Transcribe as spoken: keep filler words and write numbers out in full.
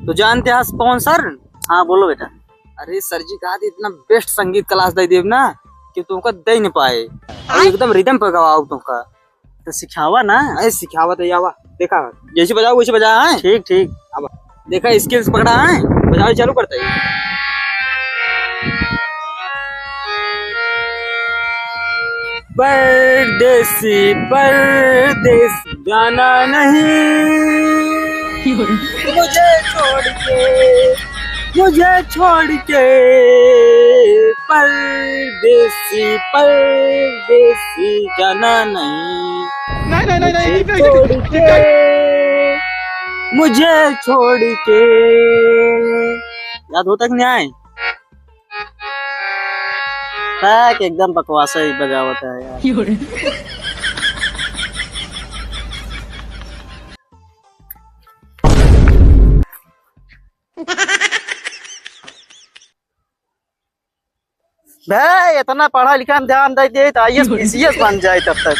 तो जानते हैं कौन सर? हाँ, बोलो बेटा। अरे सर जी, कहा थे इतना best संगीत class दे देब ना कि तुमका दे नहीं पाए, और एकदम rhythm पे गवाओ तुमका। तो सिखावा ना। अरे सिखावा तो आवा, देखा जैसे बजाओ वैसे बजा है। ठीक, ठीक। अब देखा skills पकड़ा है, बजाओ चालू करते हैं। परदेसी, परदेस जाना नहीं मुझे छोड़ के, मुझे छोड़ के। परदेसी, परदेसी जाना नहीं। नहीं, नहीं, नहीं, नहीं, मुझे नहीं, नहीं, छोड़ नहीं, के, नहीं। मुझे छोड़ के। याद होता कि नहीं आए? पैक एकदम बकवास ही बजावत है यार। बे, इतना पढ़ा लिखा में ध्यान दे दे तो आईएएस पीसीएस बन जाए तब तक।